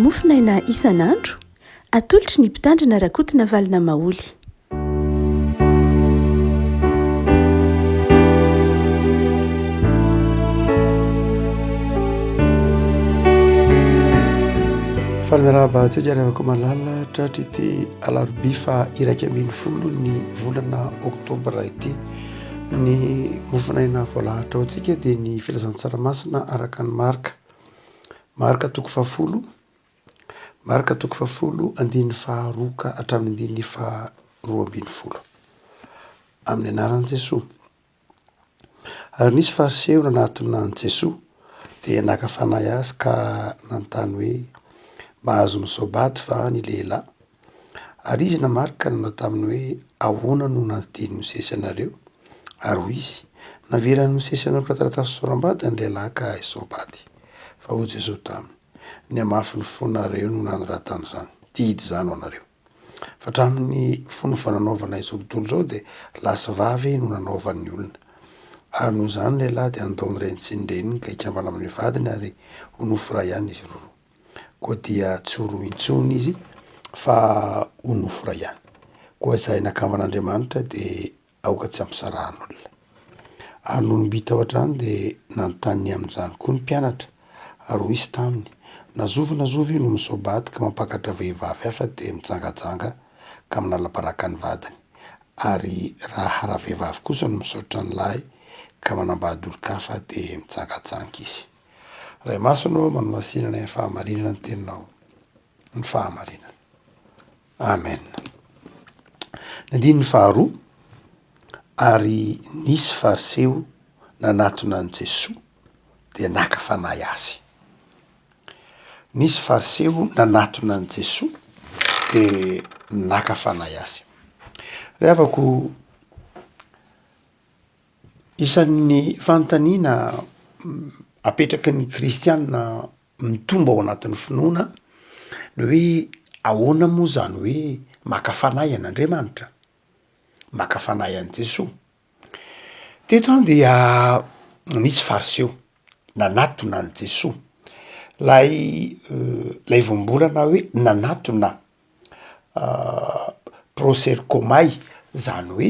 Mofonaina isan'andro, atolotry ny Mpitandrina Rakotonavalona Maholy. Faly miarahaba antsika ry havako malala tratry ity alarobia faha 11 ny volana oktobra ity. Ny mofonaina voalahatra ho antsika dia ny filazantsara masina araka ny Marka. Marka toko fahafolo, Marka toko fahafolo andininy faharoa ka hatramin'ny andininy faharoa ambin'ny folo. Amin'ny anaran'i Jesoa. Ary nisy Fariseo nanatona an'i Jesoa, dia naka fanahy azy ka nanontany hoe, Mahazo misaobady va ny lehilahy? Ary izy namaly ka nanao taminy hoe, Ahoana no nandidian'i Mosesy anareo? Ary hoy izy, Navelan'i Mosesy hanoratra taratasy fisaoram-bady ny lehilahy ka hisaobady. Fa hoy Jesoa taminy, Ny hamafin'ny fonareo no nanoratana izany didy izany ho anareo. Fa hatramin'ny fony vao nanaovana izao tontolo izao dia lahy sy vavy no nanaovan'ny olona. Ary noho izany ny lehilahy dia handao ny rainy sy ny reniny ka hikambana amin'ny vadiny ary ho nofo iray ihany izy roroa. Koa dia tsy ho roa intsony izy fa ho nofo iray ihany. Koa izay nakamban'Andriamanitra dia aoka tsy hampisarahan'olona. Ary nony mby tao an-trano dia nanontany ny amin'izany koa ny mpianatra, ary hoy izy taminy, Na zovy na zovy no misaobady ka mampakatra vehivavy hafa dia mijangajanga ka manala baraka ny vadiny, ary raha ravehivavy kosa no misaotra ny lahy ka manambady olon-kafa dia mijangajanga izy. Ray Masina ô, manamasina anay amin'ny fahamarinana ny teninao, ny fahamarinana. Amen. Ny andininy faharoa, ary nisy fariseo nanatona an'i Jesoa dia naka fanahy azy. Nisy fariseo nanatona an'i Jesoa dia naka fanahy azy. Ry havako, Isan'ny fanontaniana apetraky ny kristianina mitombo ao anatin'ny finoana ny hoe ahoana moa zany hoe maka fanahy an'Andriamanitra? Maka fanahy an'i Jesoa. Teto an dia nisy fariseo nanatona an'i Jesoa, lay lay voambolana hoe nanatona proserkomay zany hoe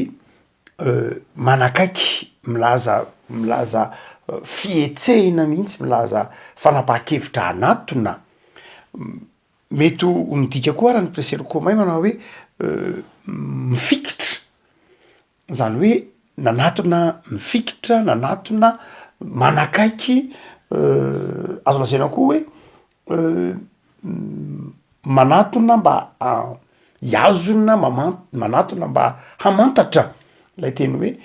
manakaiky milaza milaza fihetsehina mihitsy, milaza fanapahan-kevitra hanatona, mety ho midika koa ara ny preserkomay manao hoe mifikitra, zany hoe nanatona mifikitra, nanatona manakaiky, azo lazaina koa hoe Manatona mba hihazona, manatona mba hamantatra ilay teny hoe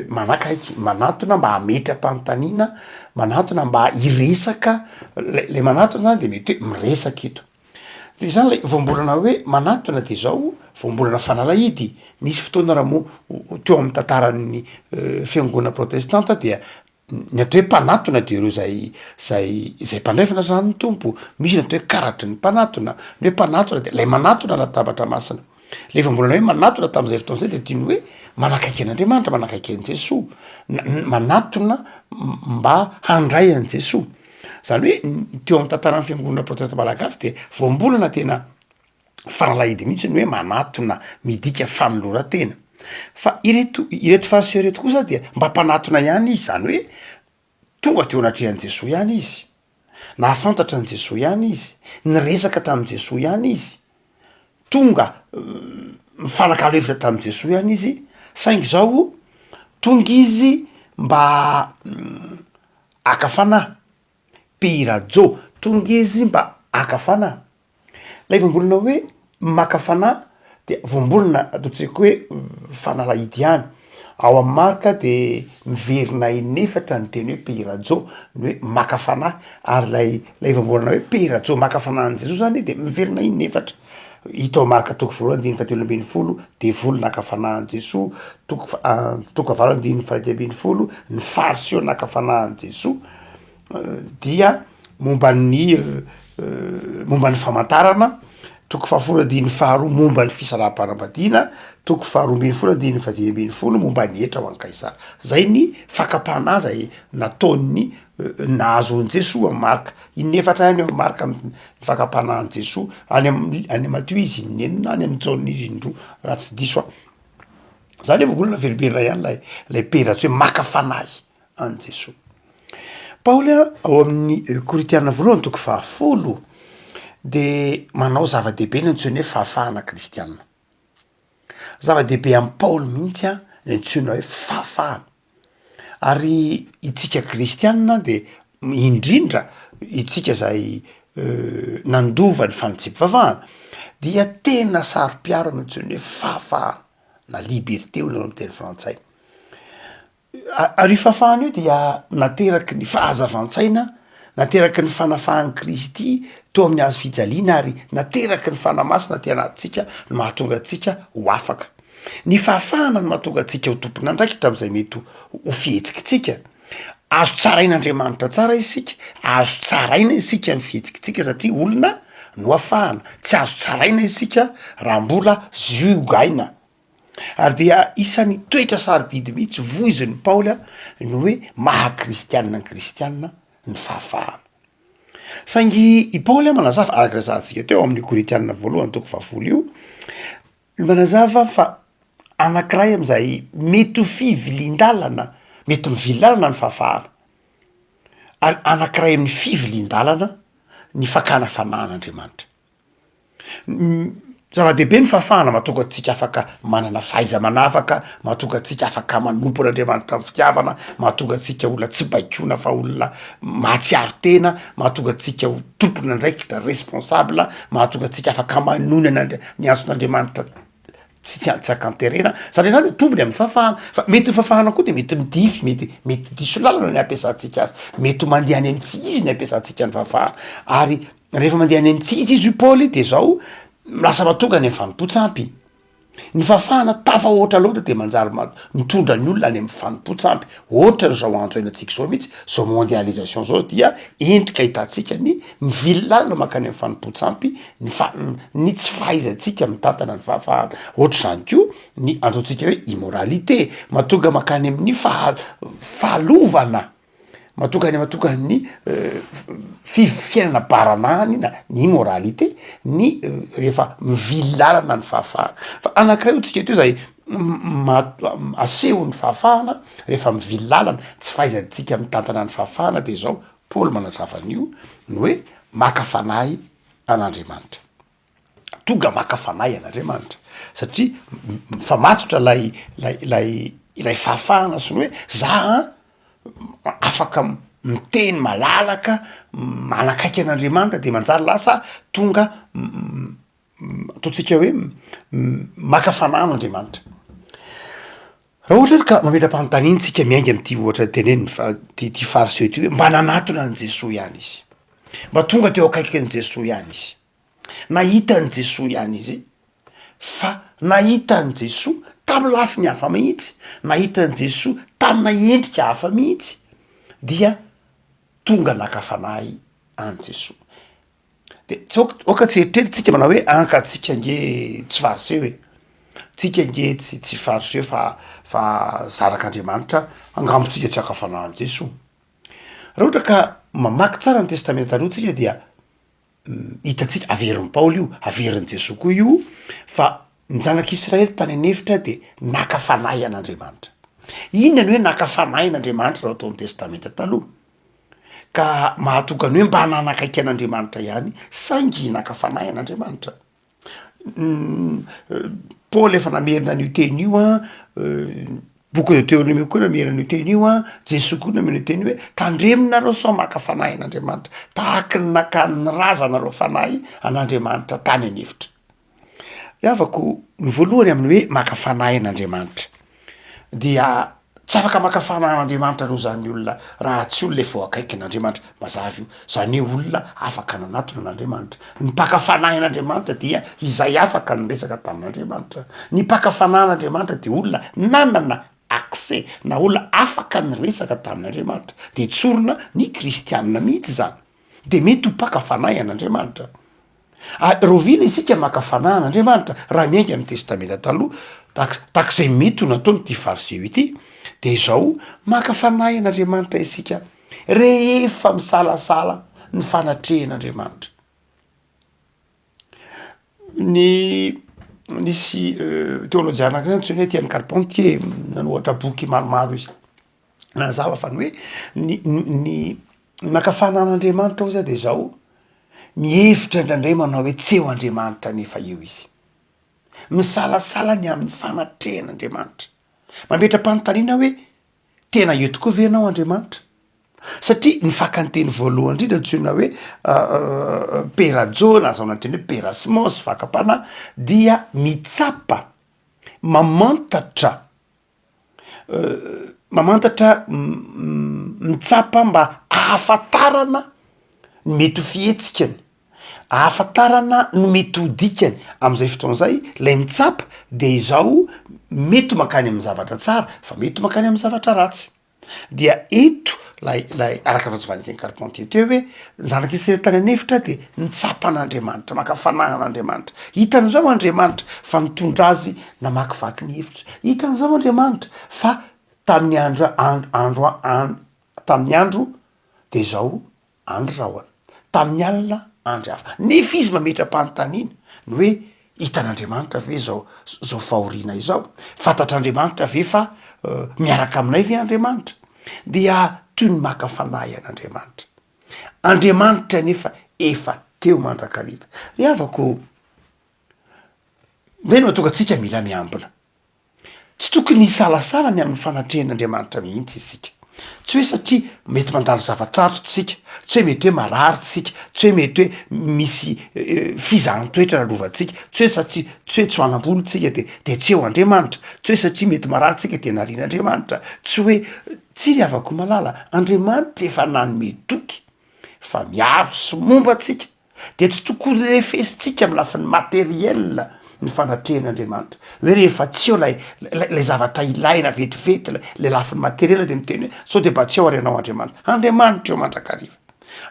manakaiky, manatona mba hametra-panontaniana, manatona mba hiresaka, lay lay manatona zany de mety hoe miresaka eto. De zany lay voambolana hoe manatona de zao, voambolana fanalahidy, nisy fotoana raha moa teo amin'ny tantaran'ny fiangonana protestanta dia Ny atao hoe mpanatona de ireo zay zay zay mpandray zany ny Tompo, misy ny atao hoe karatry ny mpanatona, ny hoe mpanatona de lay manatona latabatra masina, le voambolana hoe manatona tam'zay fotoana zay de toy ny hoe manakaiky an'Andriamanitra, manakaiky an'i Jesoa, manatona mba handray an'i Jesoa, zany hoe teo am'tantaran'ny fiangonana protestanta malagasy de voambolana tena faralahidy mihitsy ny hoe manatona, midika fanoloran-tena. Fa ireto ireto fariseo ireto kosa dia mba mpanatona ihany izy, zany hoe tonga teo anatrehan'i Jesoa ihany izy, nahafantatra an'i Jesoa ihany izy, niresaka tamin'i Jesoa ihany izy, tonga nifanakalo hevitra tamin'i Jesoa ihany izy, saingy zao tonga izy mba haka fanahy, Pirajo, tonga izy mba haka fanahy. Ilay voambolana hoe maka fanahy dia voambolana ataontsika hoe fanalahidy ihany. Ao amin'ny Marka de miverina inefatra ny teny hoe pirajo, ny hoe maka fanahy, ary ilay ilay voambolana hoe pirajo maka fanahy an'i Jesoa zany de miverina inefatra. Hita ao Marka toko voalohany andininy fahatelo ambin'ny folo, devoly naka fanahy an'i Jesoa, toko fa- toko fahavalo andininy faha-iraika ambin'ny folo, ny fariseo naka fanahy an'i Jesoa. dia momba ny momba ny famantarana. Toko fahafolo andininy faharoa momba ny fisaraham-panambadiana, toko faharoa ambinifolo andininy fahadimy ambinifolo momba ny hetra ho an'i Kaisara. Zay ny fakam-panahy zay nataon'ny nahazoan'i Jesoa amin'i Marka. Inefatra ihany eo amin'i Marka ny fakam-panahin'i Jesoa, any amin'ny any Matio izy inenina, any amin'i Jaona izy indroa raha tsy diso aho. Zany hoe voalohany velobelona ihany lay lay pera tsy hoe maka fanahy an'i Jesoa. Paoly ao amin'ny Korintiana voalohany toko fahafolo de manao zava-dehibe ny antsoiny hoe fahafahana kristiana. Zava-dehibe amin'i Paoly mihitsy an ny antsoina hoe fahafahana. Ary itsika kristiana de indrindra itsika zay nandova ny fanompoam-pivavahana dia tena saro-piaro amin'ny antsoiny hoe fahafahana na liberté hoy nareo amin'ny teny frantsay. Ary io fahafahana io dia nateraky ny fahazavan-tsaina, nateraky ny fanafahan'i Kristy teo amin'ny hazo fijaliana ary nateraky ny Fanahy Masina aty anatintsika no mahatonga antsika ho afaka. Ny fahafahana no mahatonga antsika ho tompon'andraikitra amin'izay mety ho fihetsikitsika. Azo tsarain'Andriamanitra tsara isika, azo tsaraina isika ny fihetsikitsika satria olona noafahana, tsy azo tsaraina isika raha mbola ziogaina. Ary dia isan'ny toetra sarobidy mihitsy voizin'i Paoly ny hoe maha kristianina ny kristianina ny fahafahana. Saingy i Paoly manazava, araka resahantsika teo amin'ny Korintianina voalohany toko fahafolo io, manazava fa anankiray am'izay mety ho fivilian-dalana, mety mivily lalana ny fahafahana, ary anankiray amin'ny fivilian-dalana ny fakana fanahin'Andriamanitra. Zava-dehibe ny fahafahana mahatonga antsika afaka manana fahaiza-manavaka, mahatonga antsika afaka manompo an'Andriamanitra amin'ny fitiavana, mahatonga antsika olona tsy baikoina fa olona mahatsiaro tena, mahatonga antsika ho tompon'andraikitra, responsable, mahatonga antsika afaka manoina an'Andria- ny antson'Andriamanitra tsy tsy tsy ankanterena, zany rehetra zany de tombony amin'ny fahafahana, fa mety ny fahafahana koa de mety midify, mety mety diso lalana ny ampiasantsika azy, mety ho mandeha any amin'ny tsy izy ny ampiasantsika ny fahafahana, ary Rehefa mandeha any amin'ny tsy izy izy hoy Paoly de zao lasa mahatonga any amin'ny fanompoan-tsampy. Ny fahafahana tafahoatra loatra de manjary ma- mitondra ny olona any amin'ny fanompoan-tsampy. Ohatran'izao andro iainantsika izao mihitsy, zao mondialisation zao dia endrika ahitantsika ny mivily lalina mankany amin'ny fanompoan-tsampy ny fa- ny tsy fahaizantsika mitantana ny fahafahana. Ohatr'izany koa ny ataontsika hoe immoralité, mahatonga mankany amin'ny faha- fahalovana. Mahatonga ny mahatonga ny fi- fiainana baranahiny na ny immoralité ny rehefa mivily lalana ny fahafahana, fa anankiray hoy tsika teo zay ma- asehon'ny fahafahana rehefa mivily lalana, tsy fahaizantsika mitantana ny fahafahana de zao Paoly manazava an'io ny hoe maka fanahy an'Andriamanitra. tonga maka fanahy an'Andriamanitra satria mifamatotra lay lay lay ilay fahafahana sy ny hoe za an afaka miteny malalaka manakaiky an'Andriamanitra de manjary lasa tonga ataontsika hoe maka fanahy an'Andriamanitra. Raha ohatra ary ka mametra-panontaniana tsika miainga amin'ity ohatra teneniny fa ty ty fariseo ty hoe mba nanatona an'i Jesoa ihany izy, mba tonga teo akaikin'i Jesoa ihany izy. Nahita an'i Jesoa ihany izy, fa nahita an'i Jesoa tamin'ny lafiny hafa mihitsy, nahita an'i Jesoa tamina endrika hafa mihitsy, dia tonga naka fanahy an'i Jesoa. De tsy aoka aoka tsy eritreritsika manao hoe an ka tsika ange tsy fariseo e, tsika ange tsy tsy fariseo fa fa zanak'Andriamanitra, angamba tsika tsy haka fanahy an'i Jesoa. Raha ohatra ka mamaky tsara ny testamenta taloha tsika dia Hitantsika, averin'i Paoly io, averin'i Jesoa koa io, fa ny zanak'Israely tany an'efitra dia naka fanahy an'Andriamanitra. Inona ny hoe naka fanahy an'Andriamanitra raha tao amin'ny Testamenta Taloha? Ka mahatonga ny hoe mba nanakaiky an'Andriamanitra ihany, saingy naka fanahy an'Andriamanitra. Paoly efa namerina an'io teny io an, boky Deoteronomia koa namerina an'io teny io an, Jesoa koa namerina io teny io hoe tandremo nareo sao maka fanahy an'Andriamanitra, tahaky ny nakan'ny razanareo fanahy an'Andriamanitra tany an'efitra. Ry havako, ny voalohany amin'ny hoe maka fanahy an'Andriamanitra dia Tsy afaka maka fanahy an'Andriamanitra aloha zany olona raha tsy olona efa eo akaikin'Andriamanitra, mazava io, zany hoe olona afaka nanatona an'Andriamanitra. Ny mpaka fanahy an'Andriamanitra dia izay afaka niresaka tamin'Andriamanitra. Ny mpaka fanahy an'Andriamanitra dia olona nanana accès na olona afaka niresaka tamin'Andriamanitra. De tsorina ny kristianina mihitsy zany de mety ho mpaka fanahy an'Andriamanitra. Ary rahoviana isika maka fanahy an'Andriamanitra? Raha miainga amin'ny Testamenta Taloha, tahaka tahaka izay mety ho nataon'ity Fariseo ity, dia izao, maka fanahy an'Andriamanitra isika rehefa misalasala ny fanatrehan'Andriamanitra. Ny nisy teolojiana anankiray antsoina hoe Etienne Carpentier, nanoratra boky maromaro izy, nanazava fa ny hoe ny ny ny maka fanahy an'Andriamanitra hozy de zao, mihevitra indraindray manao hoe tsy eo Andriamanitra nefa eo izy, misalasala ny amin'ny fanatrehan'Andriamanitra, mametra-panontaniana hoe Tena eo tokoa ve ianao Andriamanitra? Satria ny fakan-teny voalohany indrindra antsoina hoe perajo na azahoana ny teny hoe perasmos, fakam-panahy, dia mitsapa, mamantatra, mamantatra mitsapa mba ahafantarana ny mety ho fihetsikany. Ahafantarana ny mety ho dikany am'zay fotoana zay, lay mitsapa de izao mety ho mankany amin'ny zavatra tsara fa mety ho mankany amin'ny zavatra ratsy, dia eto lay lay araka ny fanazavan'i Carpentier teo hoe ny zanak'Israely tany an'efitra de nitsapa an'Andriamanitra, maka fanahy an'Andriamanitra, hitan'izao Andriamanitra fa nitondra azy namakivaky ny efitra, hitan'izao Andriamanitra fa tamin'ny andro andro andro an- tamin'ny andro de izao Andry rahona. Tamin'ny alina andry hafa. Nefa izy mametra-panontaniana ny hoe hitan'Andriamanitra ve izao izao fahoriana izao? Fantatr'Andriamanitra ve fa miaraka aminay ve Andriamanitra? Dia toy ny maka fanahy an'Andriamanitra. Andriamanitra anefa efa teo mandrakariva. Ry havako, ve no mahatonga antsika mila miambina? Tsy tokony hisalasala ny amin'ny fanatrehan'Andriamanitra mihitsy isika. Tsy hoe satria mety mandalo zava-tsarotra isika, tsy hoe mety hoe marary isika, tsy hoe mety hoe misy fizahan-toetra lalovantsika, tsy hoe satria tsy hoe tsy manam-bola isika de de tsy eo Andriamanitra, tsy hoe satria mety marary isika de narian'Andriamanitra, tsy hoe, tsia ry havako malala, Andriamanitra efa nanome toky fa miaro sy momba antsika. Dia tsy tokony refesintsika amin'ny lafiny materiel ny fanatrehan'Andriamanitra. Hoe rehefa tsy eo ilay ilay zavatra ilaina vetivety, ilay ilay lafiny materiel dia miteny hoe sao dia mba tsy eo ary ianao Andriamanitra. Andriamanitra eo mandrakariva.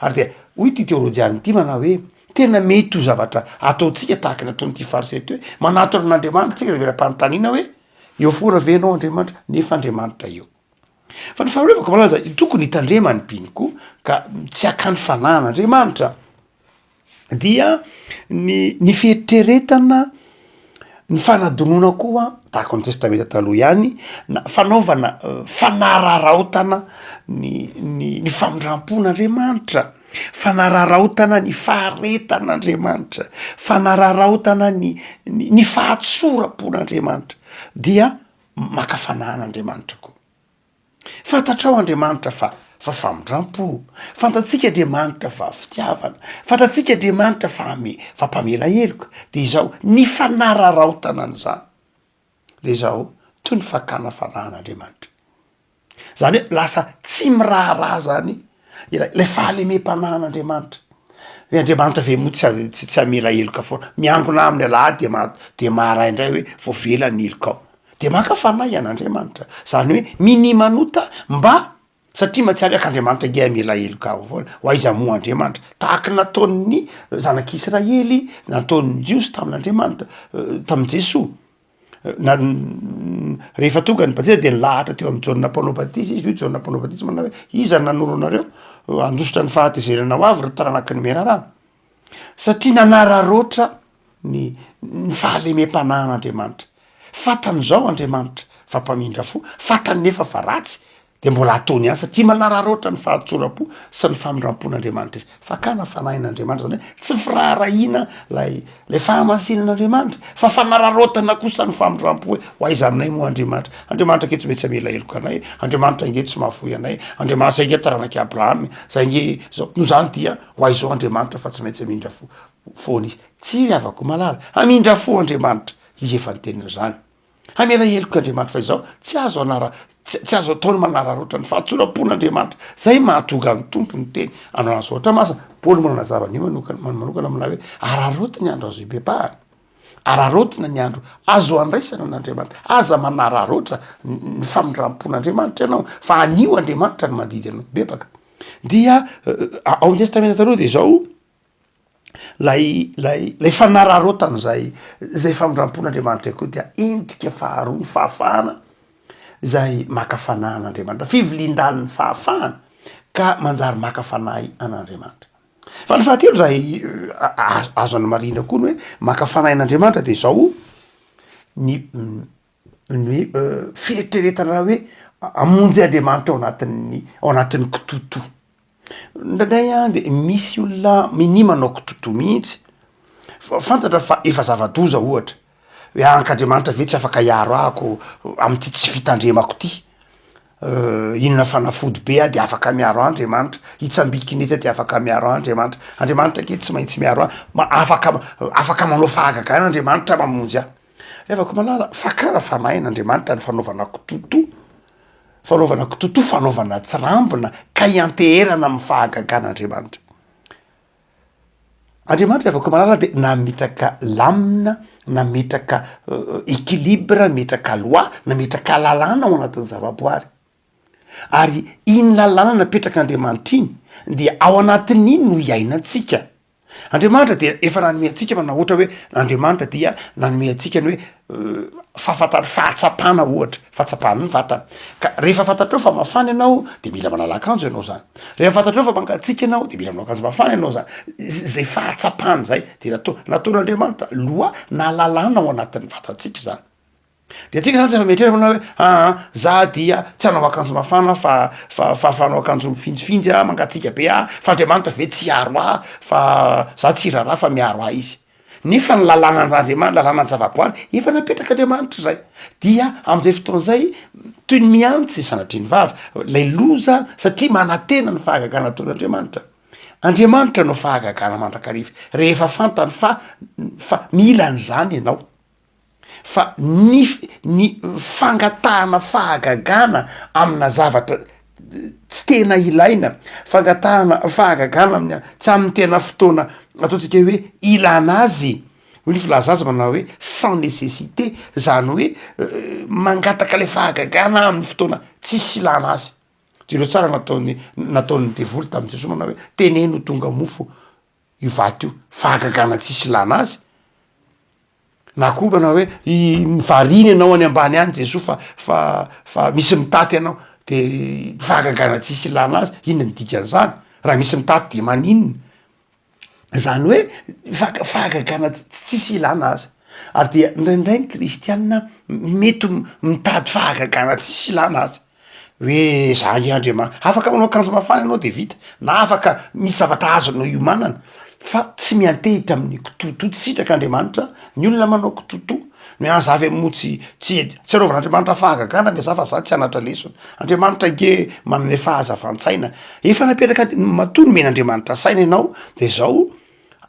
Ary dia hoy ity teolojiana ity manao hoe tena mety ho zavatra ataontsika tahaka ny ataon'ity fariseo ity hoe manatona an'Andriamanitra tsika dia mila-panontaniana hoe eo foana ve ianao Andriamanitra? Nefa Andriamanitra eo. Fa ny faharoa malaza tokony hitandrema ny mpino koa ka tsy hakany fanahy an'Andriamanitra dia ny ny fieritreretana ny fanadinoana koa tahaka ny testamenta taloha ihany na fanaovana fanararaotana ny ny ny famindram-pon'Andriamanitra, fanararaotana ny faharetan'Andriamanitra, fanararaotana ny ny ny fahatsoram-pon'Andriamanitra dia maka fanahy an'Andriamanitra koa. Fantatrao Andriamanitra fa fa famindram-po, fantatsika Andriamanitra fa fitiavana, fantatsika Andriamanitra fa ame fa mpamela heloka, de izao ny fanararaotana an'izany de izao toy ny fakana fanahy an'Andriamanitra. Zany hoe lasa tsy miraharaha zany ilay ilay fahalemem-panahin'Andriamanitra. Hoe Andriamanitra ve moa tsy tsy tsy hamela heloka foana? Miangona aminy alahady de ma- de maraindray hoe voavela ny helokao. De maka fanahy an'Andriamanitra. Zany hoe minia manota mba satria mahatsiaro hoe ka Andriamanitra ange hamela heloka ahy foana, ho aiza moa Andriamanitra? Tahaky nataon'ny zanak'Israely, nataon'ny Jiosy tamin'Andriamanitra, tamin'i Jesoa. Na rehefa tonga ny batisa de nilahatra teo amin'i Jaona mpanao batisa izy, hoy Jaona mpanao batisa manao hoe iza no nanoro anareo handositra ny fahatezerana ho avy ry taranaky ny menarana? Satria nanararaotra ny ny fahalemem-panahin'Andriamanitra. Fantany izao Andriamanitra fa mpamindra fo, fantany nefa fa ratsy, de mbola ataony ihany satria manararaotra ny fahatsoram-po sy ny famindram-pon'Andriamanitra izy. Fakana fanahin'Andriamanitra zany hoe tsy firaharahiana lay lay fahamasinan'Andriamanitra fa fanararaotana kosa ny famindram-po hoe ho aiza aminay moa Andriamanitra? Andriamanitra ange tsy maintsy hamela heloka anay, Andriamanitra ange tsy mahafoy anay, Andriamanitra zay ange taranak'i Abrahama e, zay ange zao, noho zany dia ho aiza ao Andriamanitra fa tsy maintsy hamindra fo foana izy. Tsia ry havako malala, hamindra fo Andriamanitra, izy efa niteny an'izany. Hamela heloka Andriamanitra fa izao tsy azo anara tsy azo atao ny manararaotra ny fahatsoram-pon'Andriamanitra. Zay mahatonga ny Tompo niteny anao azo ohatra masina. Paoly moa nanazava an'io manokana manokana amin'ilay hoe araraoty ny andro azo ibebahana, araraotina ny andro azo andraisana an'Andriamanitra. Aza manararaotra ny famindram-pon'Andriamanitra ianao fa anio Andriamanitra no mandidy anao hibebaka. Dia ao amin'ny testamenta taloha de izao. Lay lay lay fanararaotana zay zay famindram-pon'Andriamanitra koa dia endrika faharoa ny fahafahana zay maka fanahy an'Andriamanitra, fivilian-dalin'ny fahafahana ka manjary maka fanahy an'Andriamanitra. Fa ny fahatelo zay azo anamarihina koa ny hoe maka fanahy an'Andriamanitra de zao ny ny hoe fieritreretana hoe hamonjy Andriamanitra ao anatin'ny ao anatin'ny kitoatoa. Indraindray an de misy olona minia manao kitoatoa mihitsy, fa fantatra fa efa zava-doza ohatra hoe ank' Andriamanitra ve tsy afaka hiaro ahako am'ty tsy fitandremako ty, hihinana fanafody be aho de afaka miaro ahy Andriamanitra, hitsambikina eto aho de afaka miaro ahy Andriamanitra, Andriamanitra ange tsy maintsy miaro ahy, ma- afaka afaka manao fahagagana Andriamanitra mamonjy ahy. Ry havako malala, fakana fanahy an'Andriamanitra ny fanaovana kitoatoa, fanaovana kitoatoa, fanaovana tsirambina ka ianteherana amin'ny fahagagan'Andriamanitra. Andriamanitra ry havako malala dia nametraka lamina, nametraka equilibre, nametraka loi, nametraka lalàna ao anatin'ny zavaboary. Ary iny lalàna napetrak'Andriamanitra iny dia ao anatin'iny no iainantsika. Andriamanitra dia efa nanome antsika manao ohatra hoe Andriamanitra dia nanome antsika ny hoe fahafantar- fahatsapana ohatra, fahatsapana ny vatana, ka rehefa fantatrao fa mafana ianao de mila manala akanjo ianao zany, rehefa fantatrao fa mangatsiaka ianao de mila manao akanjo mafana ianao zany, zay fahatsapana zay de natao nataon'Andriamanitra loi na lalàna ao anatin'ny vatantsika zany. De antsika zany tsy efa mieritreritra manao hoe aa za dia tsy hanao akanjo mafana fa fa fa fa hanao akanjo mifinjifinjy aho, mangatsiaka be aho, fa Andriamanitra ve tsy hiaro ahy fa za tsy hiraharaha fa miaro ahy izy. Nefa ny lalànan'Andriamanitra, lalànan'ny zavaboary efa napetrak'Andriamanitra zay, dia am'zay fotoana zay toy ny mihantsy sanatria ny vava, lay loza satria manantena ny fahagagana ataon'Andriamanitra. Andriamanitra no fahagagana mandrakariva, rehefa fantany fa fa mila an'izany ianao. Fa ny ny fangatahana fahagagana amina zavatra tsy tena ilaina, fangatahana fahagagana amin'ny tsy amin'ny tena fotoana ataontsika hoe ilana azy, hoy ny filaza azy manao hoe sans nécessité, zany hoe mangataka le fahagagana amin'ny fotoana tsisy ilana azy. Jereo tsara nataon'ny nataon'ny devoly tamin'i Jesoa manao hoe teneno ho tonga mofo io vato io, fahagagana tsisy ilana azy. Na koa manao hoe variana ianao any ambany any Jesoa fa fa fa misy mitaty anao, de fahagagana tsisy ilana azy, inona ny dikan'izany? Raha misy mitaty de maninona? Zany hoe fak- fahagagana tsisy ilana azy, ary dia indraindray ny kristianina mety mitady fahagagana tsisy ilana azy. Hoe za ange Andriamanitra, afaka manao akanjo mafana ianao de vita, na afaka misy zavatra azonao iomanana fa tsy miantehitra amin'ny kitoatoa, tsy sitrak'Andriamanitra ny olona manao kitoatoa, ny hoe za ve moa tsy tsy tsy anaovan'Andriamanitra fahagagana ve za fa za tsy hanatra lesona, Andriamanitra ange manome fahazavan-tsaina, efa napetraka matoa nomen'Andriamanitra saina ianao de zao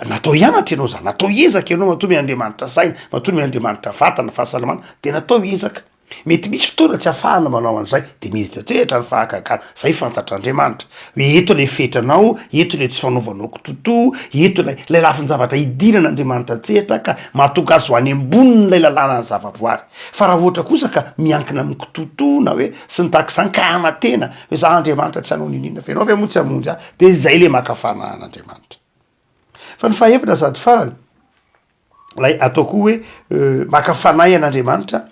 natao hianatra ianao zany, natao hiezaka ianao matoa omen'Andriamanitra saina, matoa nomen'Andriamanitra vatana, fahasalamana de natao hiezaka. Mety misy fotoana tsy afahana manao an'izay de miditra an-tsehatra ny fahagagana, zay fantatr'Andriamanitra hoe eto le fetranao, eto le tsy fanaovanao kitotoa, eto lay lay lafin-javatra idiran'Andriamanitra an-tsehatra ka mahatonga azy ho any ambonin'ilay lalànan'ny zavaboary. Fa raha ohatra kosa ka miankina amin'ny kitotoa na hoe sy ny tahaka izany ka hanantena hoe za Andriamanitra tsy hanao n'inon'inona fa ianao ve moa tsy hamonjy ahy de zay le maka fanahy an'Andriamanitra. Fa ny fahefatra sady farany, lay atao koa hoe maka fanahy an'Andriamanitra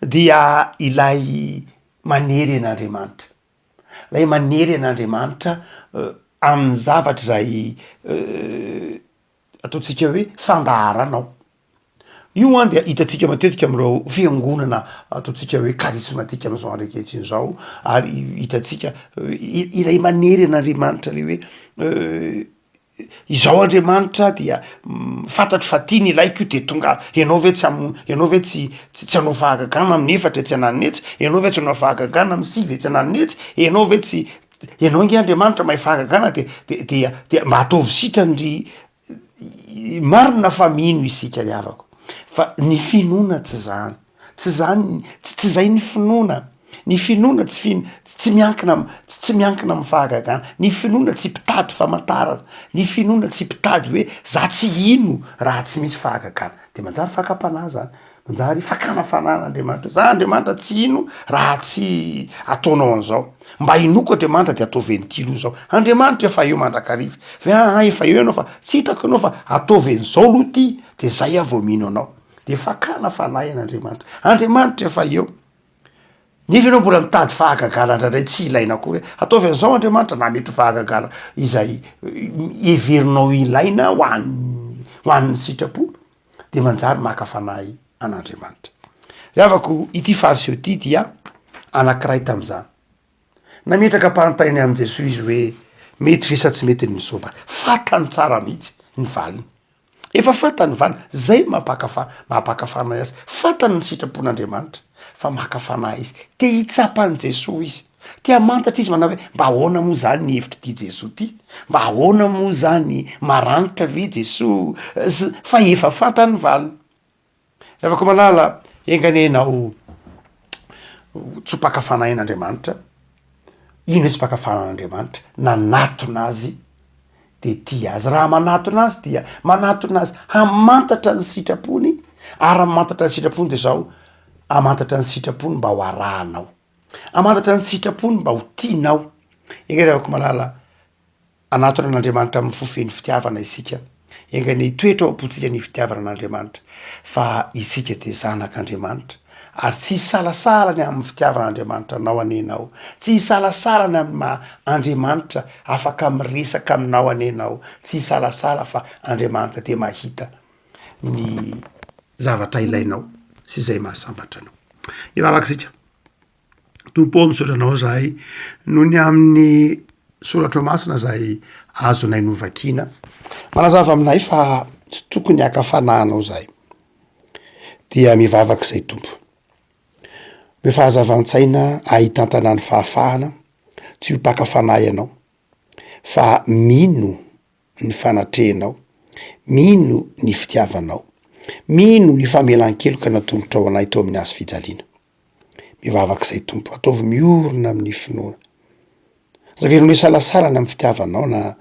dia ilay manery an'Andriamanitra, lay manery an'Andriamanitra amin'ny zavatra izay ataontsika hoe fandaharanao. Io an dia hitantsika matetika amin'ireo fiangonana ataontsika hoe karismatika amin'izao andro ankehitriny izao ary hitantsika ilay manery an'Andriamanitra le hoe Izao Andriamanitra dia fantatro fa tia ny ilaiko io de tonga ianao ve tsy hamo- ianao ve tsy tsy hanao fahagagana amin'ny efatra etsy ananona etsy, ianao ve tsy hanao fahagagana amin'ny sivy etsy ananona etsy, ianao ve tsy ianao ange Andriamanitra mahay fahagagana de de dia dia mba ataovy sitrany ry marina fa mino isika ry havako fa ny finoana tsy zany. Tsy zany, tsy zay ny finoana, ny finoana tsy fin- tsy miankina am- tsy miankina amin'ny fahagagana, ny finoana tsy mpitady famantarana, ny finoana tsy mpitady hoe za tsy hino raha tsy misy fahagagana, de manjary fakam-panahy zany. Manjary fakana fanahy an'Andriamanitra. Za Andriamanitra tsy hino raha tsy ataonao an'izao. Mba hinoako Andriamanitra de ataovy an'ity aloha zao. Andriamanitra efa eo mandrakariva. Fa aa efa eo ianao fa tsy hitako ianao fa ataovy an'izao aloha ty de zay aho vao mino anao. De fakana fanahy an'Andriamanitra. Andriamanitra efa eo. Nefa ianao mbola mitady fahagagana indraindray tsy ilaina akory hoe ataovy an'izao Andriamanitra na mety ho fahagagana izay heverinao ilaina ho an'ny ho an'ny sitrapo de manjary maka fanahy an'Andriamanitra. Ry havako, ity fariseo ity dia anankiray tamin'izany. Nametraka am-panontaniana amin'i Jesoa izy hoe mety ve sa tsy mety ny misoa-bary? Fantany tsara mihitsy ny valiny. Efa fantany ny valiny, zay no mampaka fa- mampaka fanahy azy. Fantany ny sitrapon'Andriamanitra fa maka fanahy izy. Te hitsapa an'i Jesoa izy. Te hamantatra izy manao hoe mba ahoana moa zany ny hevitr'ity Jesoa ty? Mba ahoana moa zany maranitra ve Jesoa? S- fa efa fantany ny valiny. Ry havako malala, enga anie ianao tsy ho mpaka fanahin'Andriamanitra, ino hoe tsy mpaka fanahin'Andriamanitra? Nanatona azy de tia azy, raha manatona azy dia manatona azy hamantatra ny sitrapony, ary raha mamantatra ny sitrapony de zao, hamantatra ny sitrapony mba ho arahanao, hamantatra ny sitrapony mba ho tianao, enga ry havako malala, Hanatona an'Andriamanitra amin'ny fo feno fitiavana isika. Enga anie hitoetra ao am-pontsika ny fitiavana an'Andriamanitra, fa isika dia zanak'Andriamanitra. Ary tsy hisalasala ny amin'ny fitiavan'Andriamanitra anao anie ianao. Tsy hisalasala ny amin'ny maha Andriamanitra afaka miresaka aminao anie ianao. Tsy hisalasala fa Andriamanitra dia mahita ny zavatra ilainao sy izay mahasambatra anao. Hivavaka isika. Tompo ô misaotra anao zahay noho ny amin'ny soratra masina zay azonay novakiana. Manazava aminay fa tsy tokony haka fanahy anao zahay. Dia mivavaka izay Tompo. Omeo fahazavan-tsaina ahitantana ny fahafahana tsy ho mpaka fanahy anao fa mino ny fanatrehanao, mino ny fitiavanao, mino ny famelan-keloka natolotrao anay teo amin'ny hazo fijaliana. Mivavaka izay Tompo, ataovy miorina amin'ny finoana. Aza avelona hisalasala ny amin'ny fitiavanao na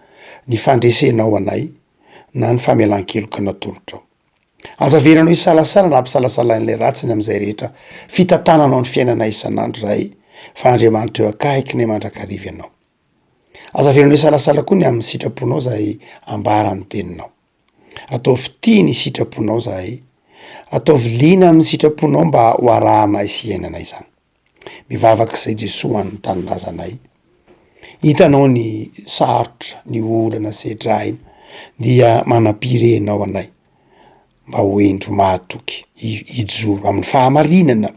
ny fandresenao anay na ny famelan-keloka natolotrao. Aza avelanao hisalasala na hampisalasalain'ilay ratsy ny amin'izay rehetra fitantananao ny fiainanay isan'andro izahay fa Andriamanitra eo akaikinay mandrakariva Ianao. Aza avelanao hisalasala koa ny amin'ny sitraponao izay ambaran'ny teninao. Ataovy tia ny sitraponao zahay. Ataovy liana amin'ny sitraponao mba ho arahanay sy hiainanay izany. Mivavaka izay Jesoa ho an'ny tanindrazanay. Hitanao ny sarotra, ny olana sedraina, dia manam-pirenao anay mba ho hendry mahatoky, hijoro amin'ny fahamarinana,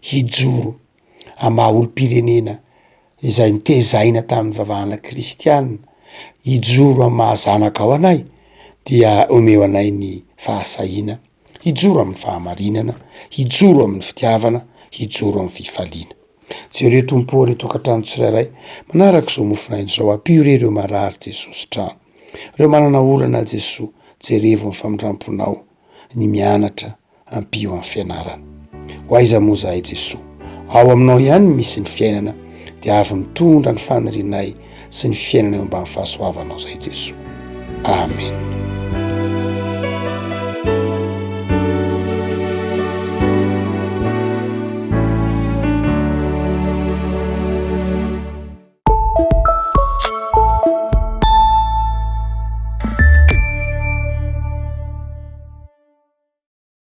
hijoro amin'ny maha olom-pirenena izay nitezaina tamin'ny vavahana kristiana, hijoro amin'ny maha zanakao anay, dia omeo anay ny fahasahiana hijoro amin'ny fahamarinana, hijoro amin'ny fitiavana, hijoro amin'ny fifaliana. Jereo Tompo ô ny tokantrano tsirairay manaraka izao mofonaina izao, ampio re ireo marary Jesoa sitrano, ireo manana olana Jesoa jerevo ny famindramponao, ny mianatra ampio amin'ny fianarana. Ho aiza moa zahay Jesoa? Ao aminao ihany misy ny fiainana dia avy mitondra ny fanirianay sy ny fiainana eo ambany fahasoavanao zahay Jesoa. Amen.